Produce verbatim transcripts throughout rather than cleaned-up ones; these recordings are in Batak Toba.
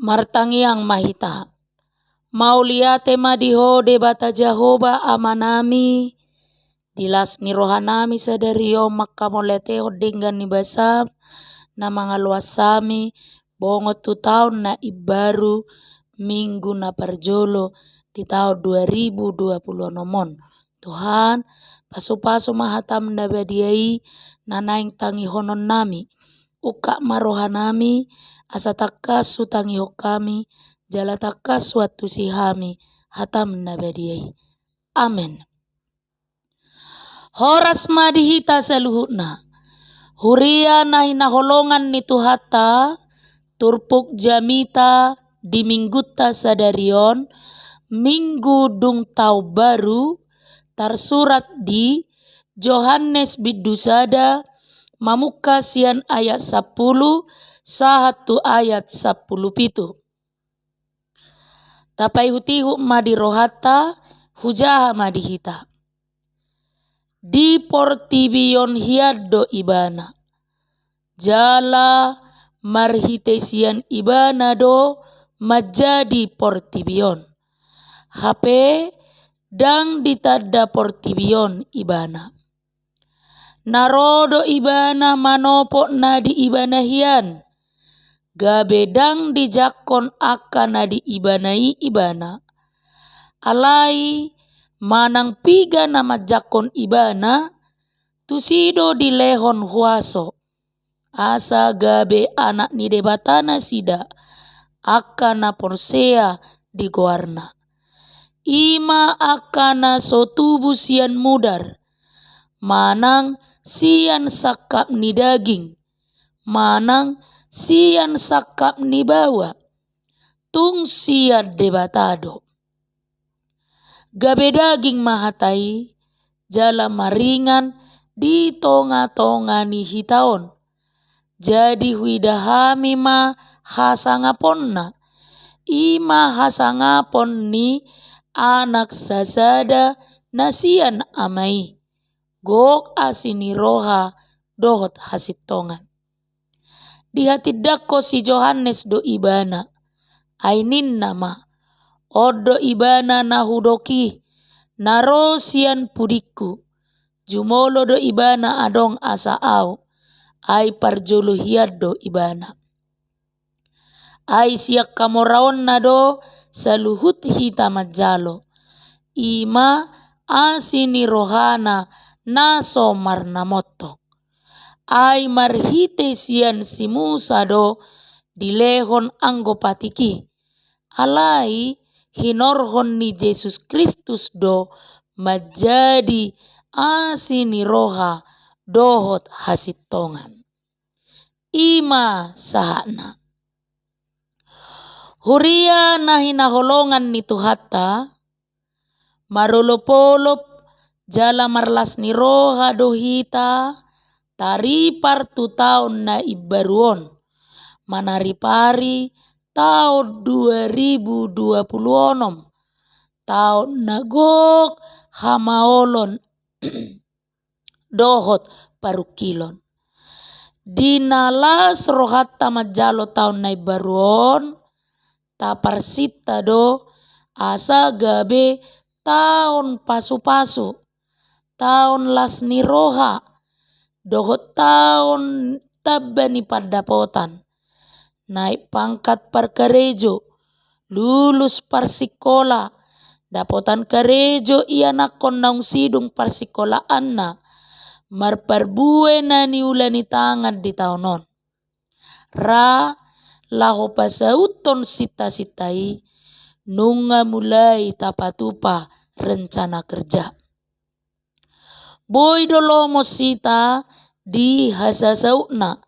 Martangiang ma hita. Mauliate ma di Ho Debata Jahowa Amanami, di las ni rohanami sadari on mangkamauliatehon denggan ni basam na mangaloas hami bongot tu taon na imbaru, minggu na parjolo di taon dua ribu dua puluh onom on. Tuhan, pasupasu ma hatam na badia i na naeng tangihononnami. Ungkap ma rohanami, asa tangkas hutangihon hami, jala tangkas huantusi hami hatam na badia i. Amen. Horas ma di hita saluhutna. Huria na hinaholongan ni Tuhanta, turpuk jamita di minggunta sadari on, minggu dung taon baru, tarsurat di Johannes bindu sada, mamungka sian ayat sampulu sahat tu ayat sampulu pitu. Tapaihutihut ma di rohanta, hujaha ma di hita. Di portibi on hian do Ibana. Jala marhite sian Ibana do manjadi portibi on. Hape ndang ditanda portibi on Ibana. Na ro do Ibana manopot na di Ibana hian, gabe ndang dijangkon angka na di Ibana i Ibana. Alai manang piga na manjangkon Ibana, tusi do dilehon huaso, asa gabe anak ni Debata nasida, angka na porsea di goarna. I ma angka na so tubu sian mudar, manang sian sangkap ni daging, manang sian sangkap ni baoa, tung sian Debata do. Gabe daging ma hata i, jala maringan di tongatonga ni hita on. Jadi huida hami ma hasangaponna, i ma hasangapon ni Anak sasada na sian Ama i, gok asi ni roha dohot hasintongan. Dihatindangkon si Johannes do Ibana, ai ninna ma, on do Ibana na hudok i, na ro sian pudingku, jumolo do Ibana adong asa au, ai parjolo hian do Ibana. Ai sian hamoraonna do saluhut hita manjalo, i ma asi ni rohana na so marnamontok. Ai marhite sian si Musa do dilehon anggo patik i, alai hinorhon ni Jesus Kristus do manjadi asi ni roha dohot hasintongan. I ma sahatna. Huria na hinaholongan ni Tuhanta, marolopolop jala marlas ni roha do hita taripar tu taon na imbaru on, manaripari taon dua ribu dua puluh onom, taon na gok hamaolon dohot parungkilon. Di na las rohanta manjalo taon na imbaru on, taparsinta do asa gabe taon pasupasu, taon las ni roha, dohot taon tamba ni pandapotan. Naek pangkat parkarejo, lulus parsingkola, dapotan karejo ianakhon naung sidung parsinkolaanna, marparbue na niula ni tangan di taon on. Ra laho pasauthon sintasinta i, nunga mulai tapatupa rencana kerja. Boi do lomos hita di hasasautna,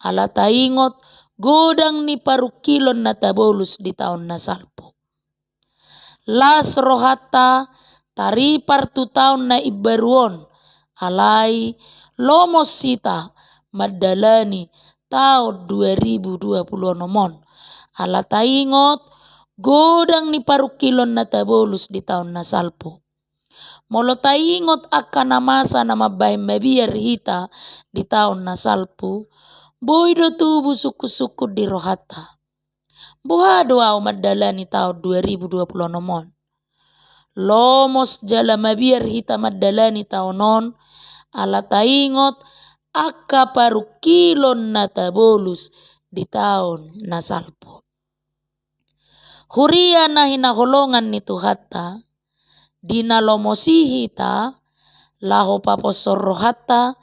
ala taingot godang ni parungkilon na tabolus di taon na salpu. Las rohanta taripar tu taon na imbaru on, alai lomos hita mandalani taon dua ribu dua puluh onom on, ala taingot godang ni parungkilon na tabolus di taon na salpu. Molo taingot angka na masa na mambahen mabiar hita di taon na salpu, boi do tubu sungkunsungkun di rohanta. Boha do ahu mandalani taon dua ribu dua puluh onom on? Lomos jala mabiar hita mandalani taon on, ala taingot angka parungkilon na tabolus di taon na salpu. Huria na hinaholongan ni Tuhanta, di na lomos i hita, laho paposhon rohanta,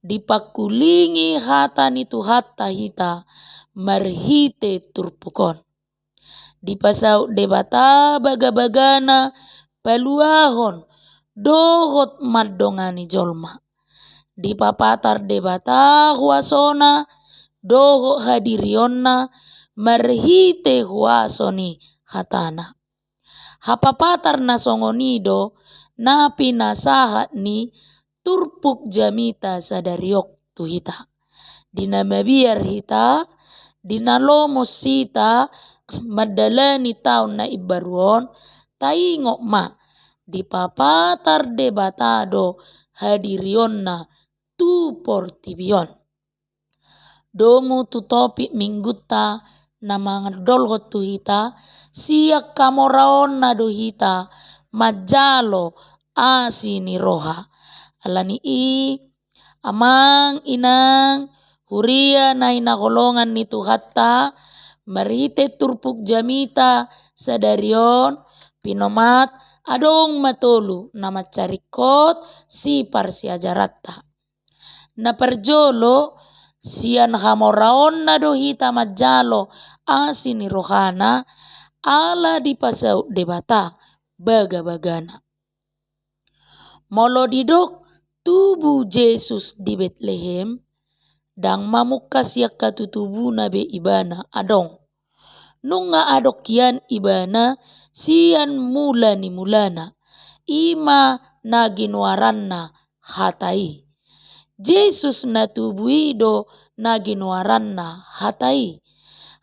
dipangkulingi hata ni Tuhanta hita marhite turpuk on. Dipasaut Debata bagabagana paluahon dohot mandongani jolma. Dipapatar Debata huasona dohot hadirionna marhite huaso ni hatana. Hapapatar na songon i do na pinasahat ni turpuk jamita sadari on tu hita. Di na mabiar hita, di na lomos hita mandalani taon na imbaru on, taingot ma, dipapatar Debata do hadirionna tu portibi on. Domu tu topik minggunta na mandolhon tu hita, sian hamoraonna do hita manjalo asi ni roha. Ala ni i, amang inang, huria na hinaholongan ni Tuhanta, marhite turpuk jamita sadari on, pinomat adong ma tolu na mansai ringkot siparsiajaranta. Na parjolo, sian hamoraonna do hita manjalo asi ni rohana, ala dipasaut Debata bagabagana. Molo didok tubu Jesus di Betlehem, ndang mamungka sian hatutubuna be ibana, adong. Nunga adong hian ibana sian mula ni mulana, i ma na ginoaranna hata i. Jesus na tubu i do na ginoaranna hata i.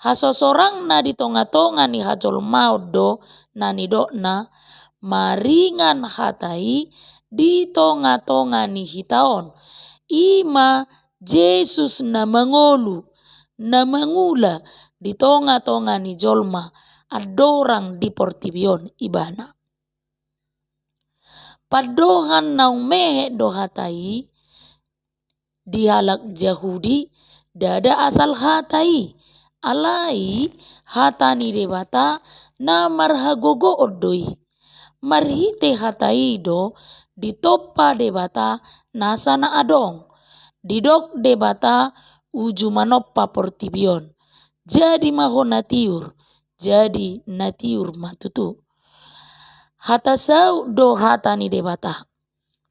Hasosorangna di tongatonga ni hajolmaon do na nidokna, maringan hata i di tongatonga ni hita on. I ma Jesus na mangolu, na mangula di tongatonga ni jolma, andorang di portibi on ibana. Pandohan naung mehet do hata i, di halak Jahudi, ndada asal hata i, alai hata ni Debata na marhagogoon do i. Marhite hata i do ditompa Debata nasa na adong. Didok Debata uju manompa portibi on. Jadi ma ho na tiur, jadi na tiur ma tutu. Hata saut do hata ni Debata.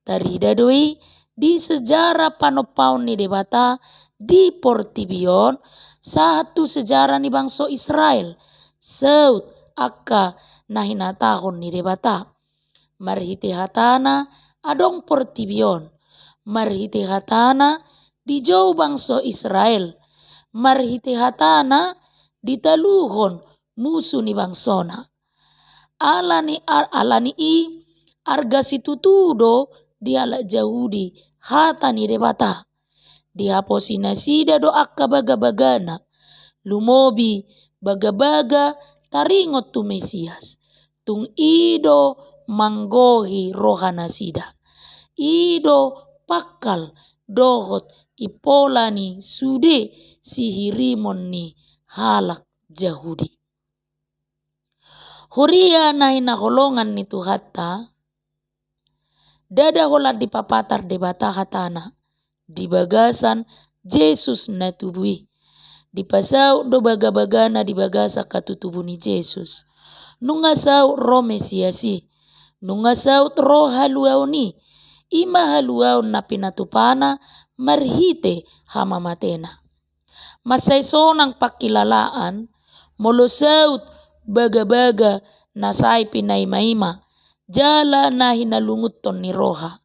Tarida do i di sejarah panompaon ni Debata di portibi on, sahat tu sejarah ni bangso Israel, saut angka na hinatahon ni Debata. Marhite hatana adong portibi on, marhite hatana dijou bangso Israel, marhite hatana ditaluhon musu ni bangsona. Ala ni ar-, ala ni i, arga situtu do di halak Jahudi hata ni Debata. Dihaposi nasida do angka bagabagana, lumobi bagabaga taringot tu Mesias. Tung i do manggohi roha nasida. I do pangkal dohot impola ni sude sihirimon ni halak Jahudi. Huria na hinaholongan ni Tuhanta, ndada holan dipapatar Debata hatana di bagasan Jesus na tubu i. Dipasaut do bagabagana di bagasan hatutubu ni Jesus. Nunga saut ro Mesias i, nunga saut ro haluaon i, i ma haluaon na pinatupana marhite hamamatena. Mansai sonang pangkilalaan, molo saut bagabaga na sai pinaimaima, jala na hinalungunhon ni roha.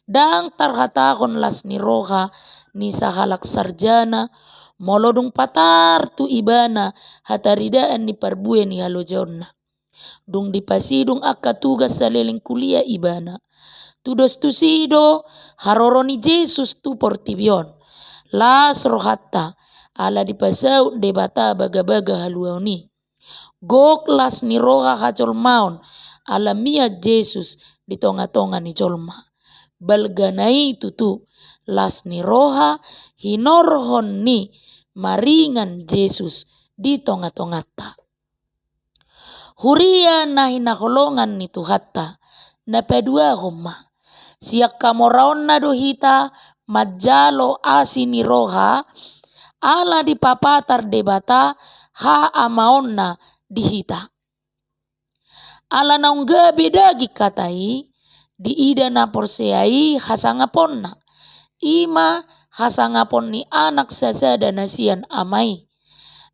Ndang tarhatahon las ni roha ni sahalak sarjana, molo dung patar tu ibana hataridaan ni parbue ni halojaonna. Dung dipasidung angka tugas saleleng kuliah ibana. Tudos tusi do haroro ni Jesus tu portibi on. Las rohanta, ala dipasaut Debata bagabaga haluaon i. Gok las ni roha hajolmaon ala mian Jesus di tonga-tonga ni jolma. Balgana i tutu, las ni roha hinorhon ni maringan Jesus di tonga-tonganta. Huria na hinaholongan ni Tuhanta, na paduahon ma. Sian hamoraonna do hita manjalo asi ni roha, ala dipapatar Debata haamaonna di hita. Ala naung gabe daging hata i, diida na porsea i hasangaponna. I ma hasangapon ni Anak sasada na sian Ama i.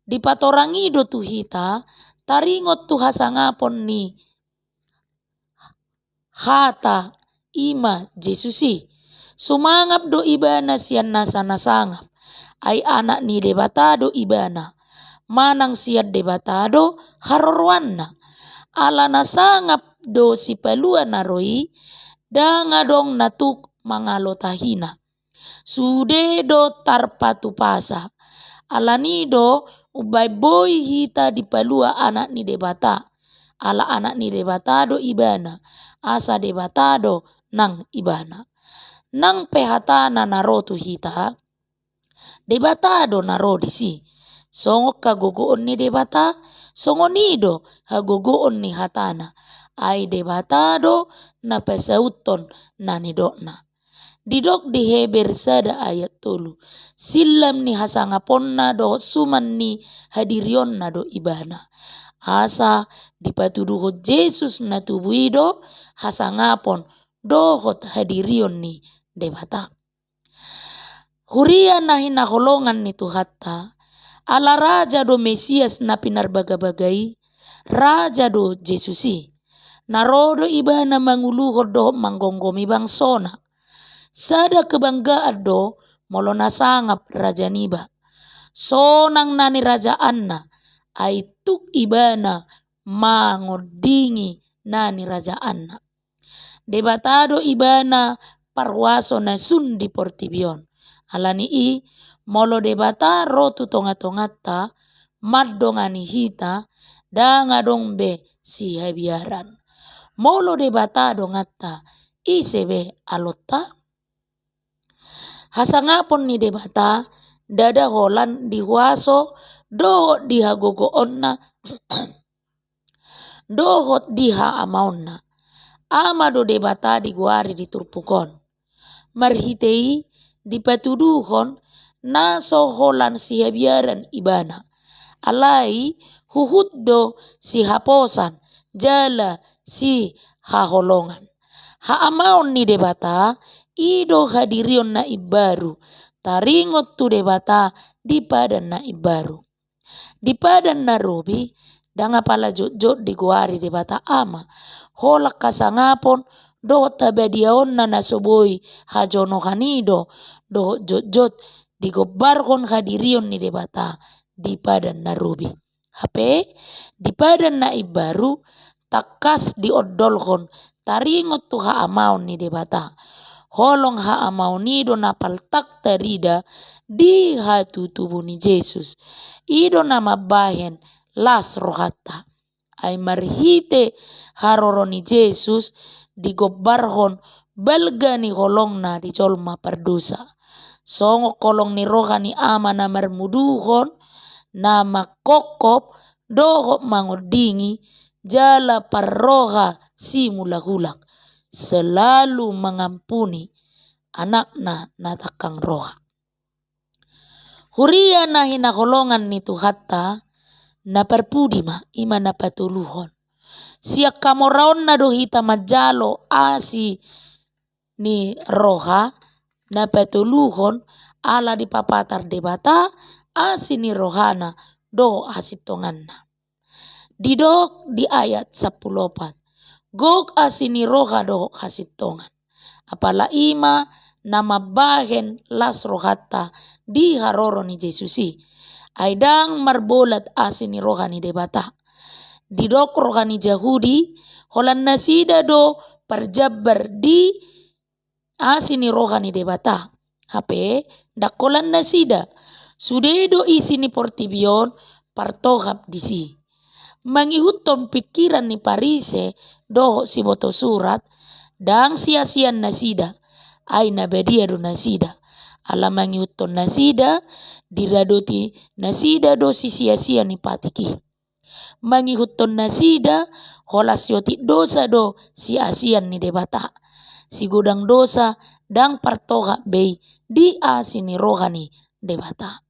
Dipatorang i do tu hita, taringot tu hasangapon ni Hata, i ma Jesus i. Sumangap do Ibana sian nasa na sangap. Ai Anak ni Debata do Ibana. Manang sian Debata do haroroanna. Ala na sangap do Sipalua na ro i, ndang adong na tuk mangalotahina. Sude do tarpatupasa. Alani do umbaen boi hita dipalua Anak ni Debata. Ala Anak ni Debata do Ibana, asa Debata do nang Ibana. Nang pe Hatana na ro tu hita, Debata do na ro disi. Songon hagogoon ni Debata, songon i do hagogoon ni Hatana. Ai Debata do na pasauthon na nidokna. Didok di Heber sada ayat tolu, sillam ni hasangaponna dohot suman ni hadirionna do Ibana. Asa dipatuduhon Jesus na tubu i do hasangapon dohot hadirion ni Debata. Huria na hinaholongan ni Tuhanta, ala Raja do Mesias na pinarbagabaga i, Raja do Jesus i. Na ro do Ibana manguluhon dohot manggomgomi bangsona. Sada kebanggaan do molo na sangap raja niba. Sonang na nirajaanna, ai tuk Ibana mangondingi na nirajaanna. Debata do Ibana parhuaso na sun di portibi on. Alani i, molo Debata ro tu tonga-tonganta, mandongani hita, ndang adong be sihabiaran. Molo Debata donganta, ise be alonta? Hasangapon ni Debata ndada holan di huaso dohot di hagogoonna dohot di haamaonna. Ama do Debata digoari di turpuk on. Marhite i dipatuduhon na so holan sihabiaran Ibana. Alai huhut do sihaposan jala sihaholongan. Haamaon ni Debata, i do hadirion na imbaru, taringot tu Debata di padan na imbaru. Di padan na robi, ndang apala jotjot digoari Debata Ama. Holan hasangapon dohot habadiaonna na so boi hajonohan i do, dohot jotjot digombarhon hadirion ni Debata di padan na robi. Hape, di padan na imbaru, tangkas diondolhon taringot tu haamaon ni Debata. Holong haamaon i do na paltak tarida di hatutubu ni Jesus. I do na mambahen las rohanta. Ai marhite haroro ni Jesus digombarhon balga ni holongna di jolma pardosa. Songon holong ni roha ni Ama na marmuduhon, na mangkophop, dohot mangondingi, jala parroha simulak-ulak, selalu mangampuni anakna na tangkang roha. Huria na hinaholongan ni Tuhanta, na parpudi ma, i ma na patoluhon. Sian hamoraonna do hita manjalo asi ni roha, na patoluhon ala dipapatar Debata asi ni rohana dohot hasintonganna. Didok di ayat sampulu opat, gok asi ni roha dohot hasintongan. Apala i ma na mambahen las rohanta di haroro ni Jesus i. Ai ndang marbolat asi ni roha ni Debata. Didok roha ni Jahudi, holan nasida do parjambar di asi ni roha ni Debata. Hape, ndang holan nasida. Sude do isi ni portibi on partohap disi. Mangihuthon pingkiran ni Parise dohot sibotosurat, ndang siasian nasida, ai na badia do nasida. Ala mangihuthon nasida, diradoti nasida do sisiasian ni patik i. Mangihuthon nasida, holan siotik dosa do siasian ni Debata. Sigodang dosa ndang partohap be i di asi ni roha ni Debata.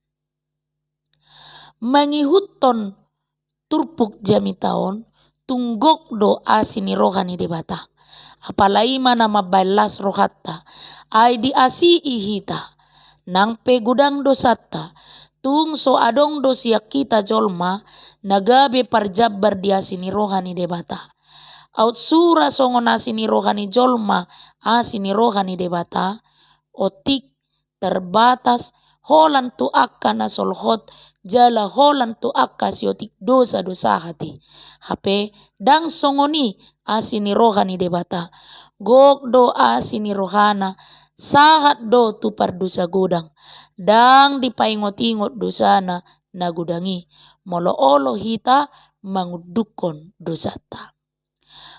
Mangihuthon turpuk jamita on, tung gok do asi ni roha ni Debata. Apala i ma na mambaen las rohanta, ai diasii hita. Nang pe godang dosanta, tung so adong do sian hita jolma na gabe parjambar di asi ni roha ni Debata. Aut sura songon asi ni roha ni jolma asi ni roha ni Debata, otik, terbatas, holan tu angka na solhot, jala holan tu angka siotik dosa do sahat i. Hape ndang songon i asi ni roha ni Debata. Gok do asi ni rohana, sahat do tu pardosa godang. Ndang dipaingot-ingot dosana na godang i, molo olo hita mangundukhon dosanta.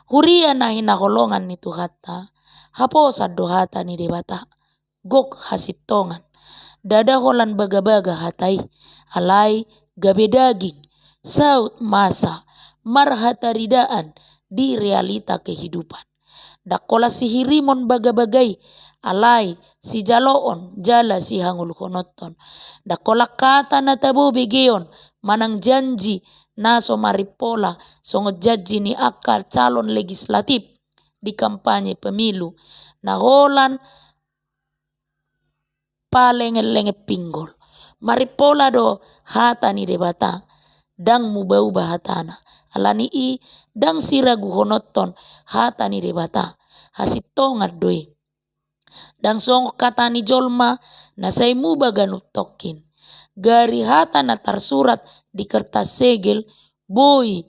Huria na hinaholongan ni Tuhanta, haposan do hata ni Debata, gok hasintongan. Ndada holan bagabaga hata i, alai gabe daging, saut masa, marhataridaan di realita kehidupan. Ndang holan sihirimon bagabaga i, alai sijaloon jala sihangoluhononton. Ndang holan hata na tabo begeon manang janji na so marimpola songon janji ni angka calon legislatif di kampanye pemilu, na holan palengen-lengen pinggol. Marimpola do hata ni Debata, ndang muba-uba hatana. Ala ni i ndang siraguhononton hata ni Debata, hasintongan do i. Ndang songon hata ni jolma na sai muba ganup tongkin. Gari hata na tarsurat di kertas segel boi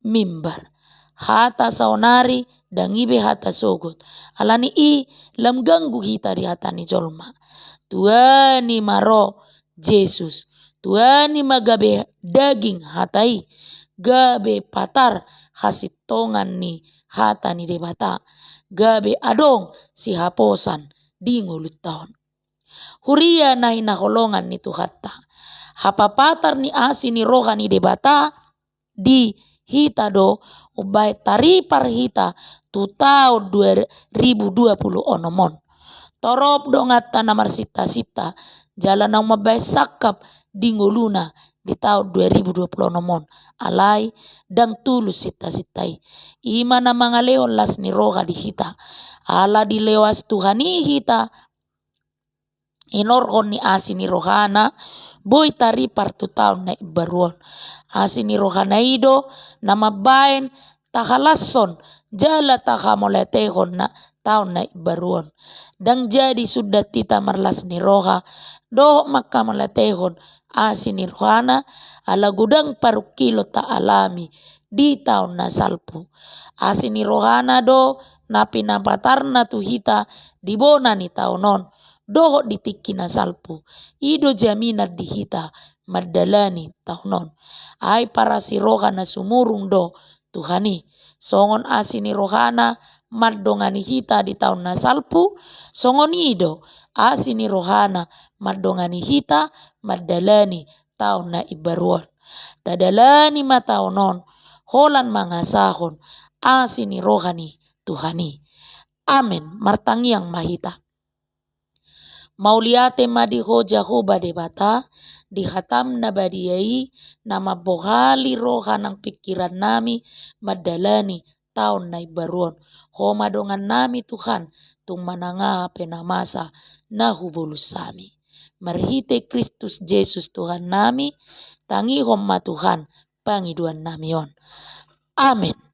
mimbar. Hata saonari ndang i be hata sogot. Ala ni i lam ganggu hita di hata ni jolma. Tuani ma ro Jesus. Tuani ma gabe daging hata i. Gabe patar hasintongan ni hata ni Debata. Gabe adong sihaposan di ngolunta on. Huria na hinaholongan ni Tuhanta. Hapapatar ni asi ni roha ni Debata di hita do, umbahen taripar hita tu taon dua ribu dua puluh onom on. Torop donganta na marsinta-sinta, jala naung mambahen sangkap di ngoluna di taon dua ribu dua puluh onom on. Alai, ndang tulus sinta-sinta i. I ma na mangalehon las ni roha di hita. Ala dileas Tuhan i hita, inorhon ni asi ni rohana, boi taripar tu taon na imbaru on. Asi ni rohana i do, na mambahen tahalashon, jala tahamauliatehon na taon na imbaru on. Ndang jadi sundat hita marlas ni roha, dohot manghamauliatehon asi ni rohana, ala godang parungkilon taalami di taon na salpu. Asi ni rohana do, na pinapatarna tu hita di bona ni taon on, dohot di tingki na salpu. I do jaminan di hita mandalani taon on. Ai parasi roha na sumurung do Tuhan i. Songon asi ni rohana mandongani hita di taon na salpu, songon i do asi ni rohana mandongani hita mandalani taon na imbaru on. Tadalani ma taon on, holan mangasahon asi ni roha ni Tuhan i. Amen. Martangiang ma hita. Mauliate ma di Ho Jahowa Debata, di hatam na badia i, na mambohali roha nang pingkirannami mandalani taon na imbaru on. Ho ma dongannami Tuhan, tung manang aha pe na masa na hubolus hami. Marhite Kristus Jesus Tuhannami, tangihon ma Tuhan pangidoannami on. Amen.